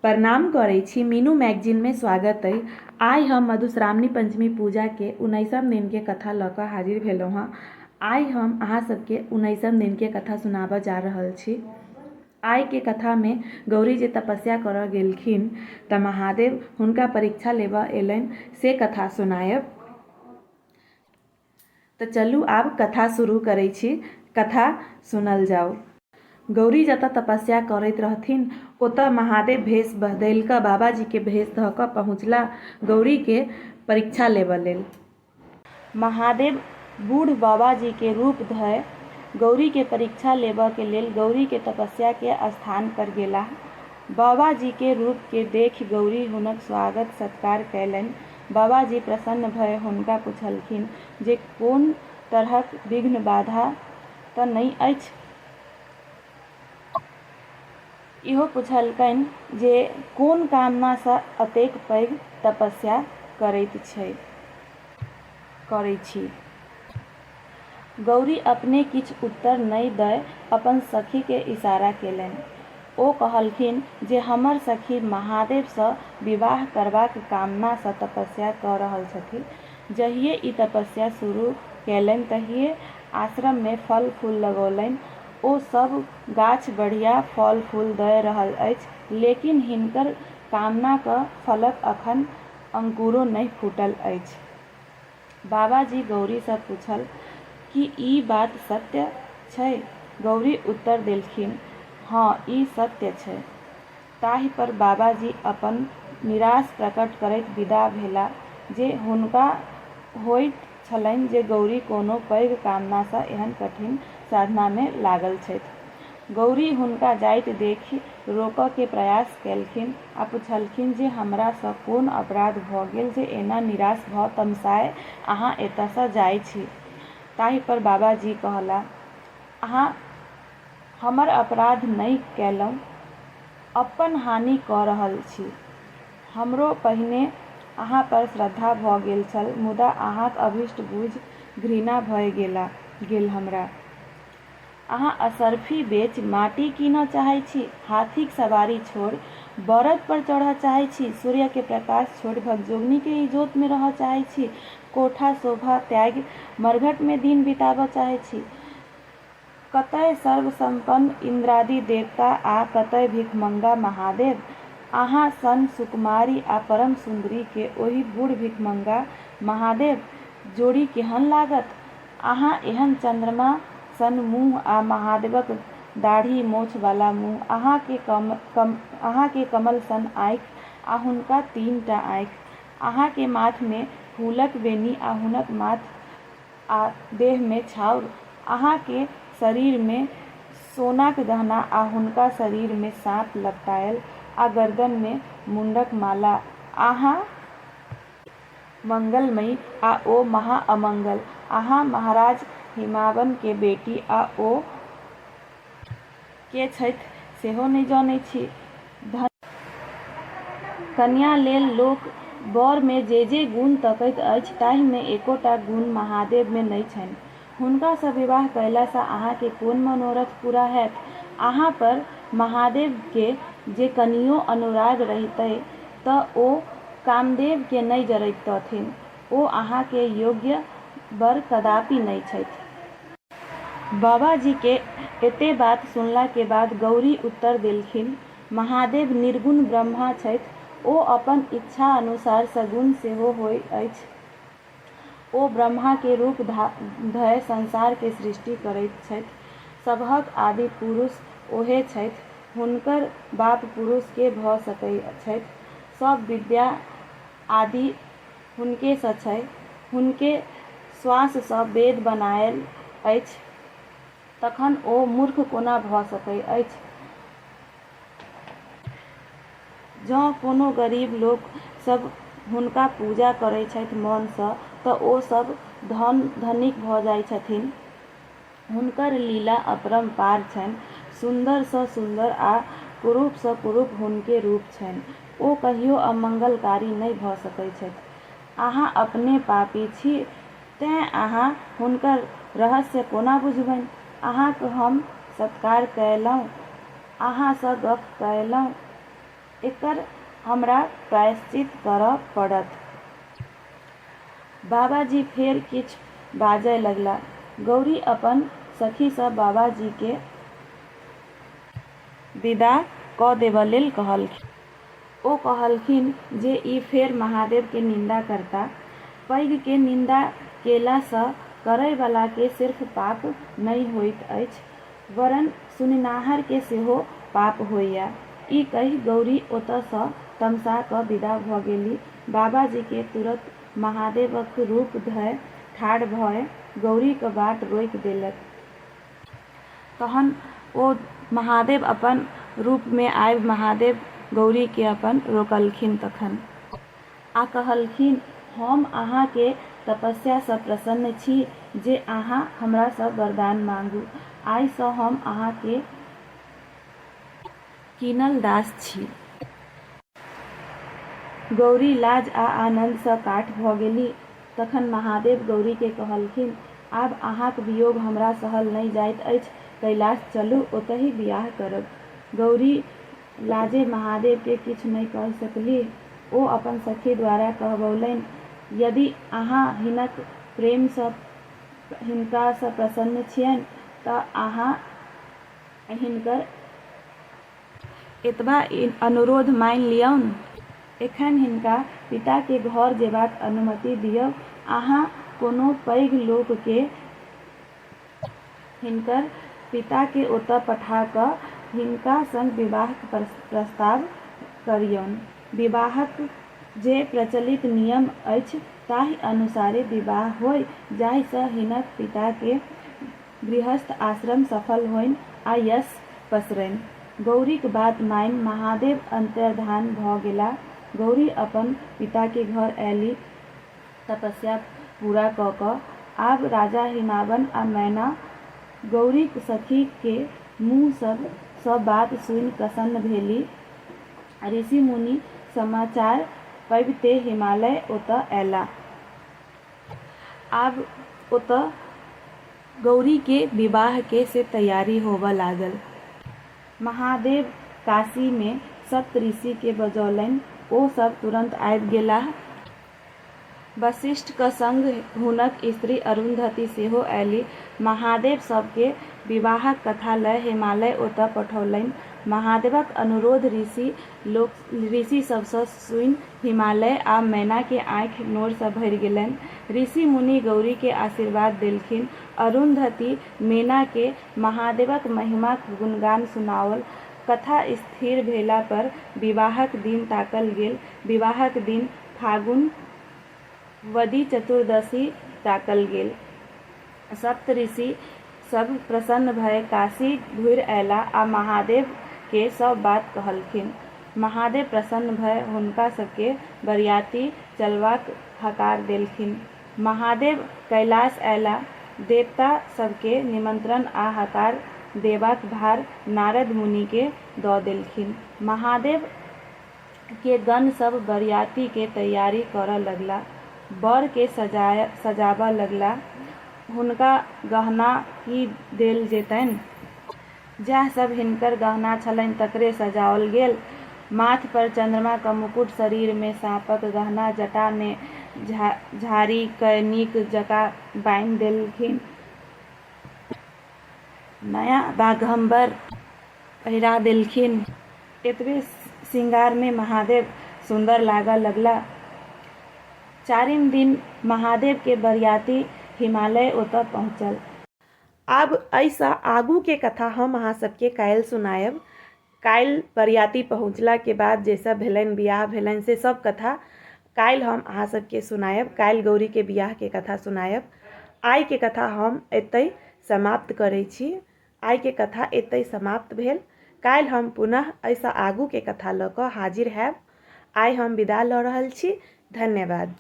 प्रणाम करै छी। मीनू मैगजीन में स्वागत अइ। आइ हम मधुश्रावणी पंचमी पूजा के उन्नैसम दिन के कथा लऽ कऽ हाजिर भेलहुँ हँ। आइ हम अहाँ सबके उन्नैसम दिन के कथा सुनाबऽ जा रहल छी। आइ के कथा में गौरी जे तपस्या करऽ गेलखिन तऽ महादेव हुनका परीक्षा लेबऽ एलनि से कथा सुनायब। तऽ चलू आब कथा शुरू करै छी। कथा सुनल जाउ। गौरी जतऽ तपस्या करैत रहथिन ओतऽ महादेव भेष बदलि कऽ बाबाजीके भेष धऽ कऽ पहुँचला गौरीके परीक्षा लेबऽ लेल। महादेव बूढ़ बाबाजीके रूप धए गौरीके परीक्षा लेबऽके लेल गौरीके तपस्याके स्थानपर गेलाह। बाबाजीके रूपके देखि गौरी हुनक स्वागत सत्कार कएलनि। बाबाजी प्रसन्न भए हुनका पुछलखिन जे कोन तरहक विघ्न-बाधा तँ नहि अछि? इहो पुछलकनि जे कोन कामनासँ एतेक पैघ तपस्या करैत छी? गौरी अपने किछु उत्तर नहि दए अपन सखीकेँ इशारा केलनि। ओ कहलखिन जे हमर सखी महादेवसँ विवाह करबाक कामनासँ तपस्या कऽ रहल छथि। जहिये ई तपस्या शुरू केलनि तहिये आश्रममे फल-फूल लगौलनि। ओ सभ गाछ बढ़िया फल-फूल दए रहल अछि, लेकिन हिनकर कामनाक फलक अखन अंकुरो नहि फूटल अछि। बाबाजी गौरीसँ पूछल की ई बात सत्य छै? गौरी उत्तर देलखिन हँ ई सत्य छै। ताहि पर बाबाजी अपन निराश प्रकट करैत विदा भेला जे हुनका होइत छलनि जे गौरी कोनो पैघ कामनासँ एहन कठिन साधनामे लागल छथि। गौरी हुनका जाइत देखि रोकऽ के प्रयास केलखिन आ पुछलखिन जे हमरा सँ कोन अपराध भऽ गेल जे एना निराश भऽ तमसाय अहाँ एतय सँ जाइ छी। ताहि पर बाबाजी कहला, अहाँ हमर अपराध नहि कयलहुँ, अप्पन हानि कऽ रहल छी। हमरो पहिने अहाँ पर श्रद्धा भऽ गेल छल मुदा अहाँक अभीष्ट बूझि घृणा भए गेल हमरा। अहाँ असर्फी बेचि माटि कीनऽ चाहै छी? हाथीक सवारी छोड़ि बड़द पर चढ़ऽ चाहै छी? सूर्य के प्रकाश छोड़ि भगजोगनी के इजोत मे रहऽ चाहै छी? कोठा-शोभा त्यागि मरघट मे दिन बिताबऽ चाहै छी? कतय सर्वसम्पन्न इन्द्रादि देवता आ कतय भिखमंगा महादेव? अहाँ सन सुकुमारि आ परम सुन्दरी केँ ओहि बूढ़ भिखमंगा महादेव जोड़ी केहन लागत? अहाँ एहन चन्द्रमा सन मुँह आ महादेवक दाढ़ी-मोछ बला मुँह, अहाँ केँ कमल सन आँखि आ हुनका तीनटा आँखि, अहाँ के माथ मे फूलक वेणी आ हुनक माथ आ देह मे छाउर, अहाँ के शरीर मे सोनाक गहना आ हुनका शरीर मे साँप लपटायल आ गर्दन मे मुण्डक माला, अहाँ मंगलमयी आ ओ महा अमंगल, अहाँ महाराज हिमावन के बेटी आ ओ के छथि सेहो नहि जनैत छी। कनियाँ लेल लोक वर मे जे-जे गुण तकैत अछि ताहि मे एकोटा गुण महादेव मे नहि छनि। हुनका सँ विवाह कयला सँ अहाँ के कोन मनोरथ पूरा हैत? अहाँ पर महादेव केँ जे कनियो अनुराग रहितय त ओ कामदेव केँ नहि जरैतथिन। ओ अहाँ के योग्य वर कदापि नहि छथि। बाबाजी के एते बात सुनला के बाद गौरी उत्तर देलखिन, महादेव निर्गुण ब्रह्मा छथि, ओ अपन इच्छानुसार सगुण सेहो होइ अछि। ओ ब्रह्मा के रूप धय संसार के सृष्टि करैत छथि। सबहक आदि पुरुष ओहे छथि। हुनकर बाप पुरुष के भ सकै छथि? सब विद्या आदि हुनके सँ छै। हुनके श्वास सँ वेद बनायल अछि। तखन ओ मूर्ख कोना भ सकै अछि? जँ कोनो गरीब लोक सभ हुनका पूजा करै छथि मोन सँ, त ओ सभ धनिक भ जाइ छथिन। हुनकर लीला अपरम्पार छनि। सुन्दर सँ सुन्दर आ कुरूप सँ कुरूप हुनके रूप छनि। ओ कहियो अमंगलकारी नहि भ सकै छथि। अहाँ अपने पापी छी, तेँ अहाँ हुनकर रहस्य कोना बुझबनि? अहाँक हम सत्कार कएलहुँ, अहाँ सँ गप्प कएलहुँ। एकर हमरा प्रायश्चित करऽ पड़त। बाबाजी फेर किछु बाजय लगला। गौरी अपन सखीसँ बाबाजीकेँ विदा कऽ देबऽ लेल कहलखिन। ओ कहलखिन जे ई फेर महादेव के निंदा करता। पैघ के निंदा केला सँ करय बला के सिर्फ पाप नहि होइत अछि वरन् सुनिनाहर के सेहो पाप होइए। ई कहि गौरी ओतऽ सँ तमसा कऽ विदा भऽ गेली। बाबाजी के तुरत महादेवक रूप धय ठाढ़ भए गौरीक बाट रोकि देलक। तहन ओ महादेव अपन रूपमे आबि महादेव गौरीके अपन रोकलखिन तखन। आ कहलखिन हम अहाँके तपस्यासँ प्रसन्न छी जे अहाँ हमरासँ वरदान मांगू। आइसँ हम अहाँके कीनल दास छी। गौरी लाज आ आनन्दसँ काठ भऽ गेली। तखन महादेव गौरीकेँ कहलखिन, आब अहाँक वियोग हमरा सहल नहि जाइत अछि। कैलाश चलू, ओतहि बियाह करब। गौरी लाजे महादेवकेँ किछु नहि कहि सकलीह। ओ अपन सखी द्वारा कहबौलनि, यदि अहाँ हिनक प्रेमसँ हिनकासँ प्रसन्न छियनि तँ अहाँ हिनकर एतबा अनुरोध मानि लियौन। एखन हिनका पिता के घर जेबाक अनुमति दियौ। अहाँ कोनो पैघ लोक के हिनकर पिता के ओतय पठा क हिनका संग विवाहक प्रस्ताव करियौन। विवाहक जे प्रचलित नियम अछि ताहि अनुसारे विवाह होय जाहि सँ हिनक पिता के गृहस्थ आश्रम सफल होइन आ यश पसरनि। गौरीक बात मानि महादेव अन्तर्धान भऽ गेला। गौरी अपन पिताके घर अयली तपस्या पूरा कऽ कऽ। आब राजा हिमावन आ मैना गौरीक सखीके मुँह सँ बात सुनि प्रसन्न भेली। ऋषि-मुनि समाचार पबिते हिमालय ओतऽ अयला। आब ओतऽ गौरीके विवाहके से तैयारी होबऽ लागल। महादेव काशीमे सप्त ऋषिके बजौलनि। ओ सब तुरन्त आबि गेलाह। वशिष्ठक संग हुनक स्त्री अरुन्धती सेहो अयली। महादेव सबके विवाहक कथा लय हिमालय ओतऽ पठौलनि। महादेवक अनुरोध ऋषि ऋषि सभसँ सुनि हिमालय आ मैनाके आँखि नोरसँ भरि गेलनि। ऋषि-मुनि गौरीकेँ आशीर्वाद देलखिन। अरुन्धती मेनाकेँ महादेवक महिमाक गुणगान सुनाओल। कथा स्थिर भेला पर विवाहक दिन ताकल गेल। विवाहक दिन फागुन वदि चतुर्दशी ताकल गेल। सप्त ऋषि सभ प्रसन्न भए काशी घुरि अएलाह आ महादेवकेँ सभ बात कहलखिन। महादेव प्रसन्न भए हुनका सभकेँ बरिआती चलबाक हकार देलखिन। महादेव कैलास अएलाह। देवता सभकेँ निमंत्रण आ हकार देबाक भार नारद मुनिकेँ दऽ देलखिन। महादेव के गण सब बरियाती के तैयारी करऽ लगला। वर के सजाबऽ लगला। हुनका गहना की देल जेतनि? जैह सब हिनकर गहना छलनि तकरे सजाओल गेल। माथ पर चन्द्रमा क मुकुट, शरीर मे साँपक गहना, जटा मे झाड़ि कय नीक जकाँ बान्हि देलखिन। नया बाघम्बर पहिरा देलखिन। एतबे श्रृंगारमे महादेव सुन्दर लागऽ लगला। चारिम दिन महादेवके बरियाती हिमालय ओतऽ पहुँचल। आब एहिसँ आगूके कथा हम अहाँ सबके काल्हि सुनायब। काल्हि बरियाती पहुँचलाके बाद जे सब भेलनि बियाह भेलनि से सब कथा काल्हि हम अहाँ सबके सुनायब। काल्हि गौरीके बियाहके कथा सुनायब। आइके कथा हम एतहि समाप्त करै छी। आइके कथा एतहि समाप्त भेल। काल्हि हम पुनः एहिसँ आगूके कथा लऽ कऽ हाजिर हैब। आइ हम विदा लऽ रहल छी। धन्यवाद।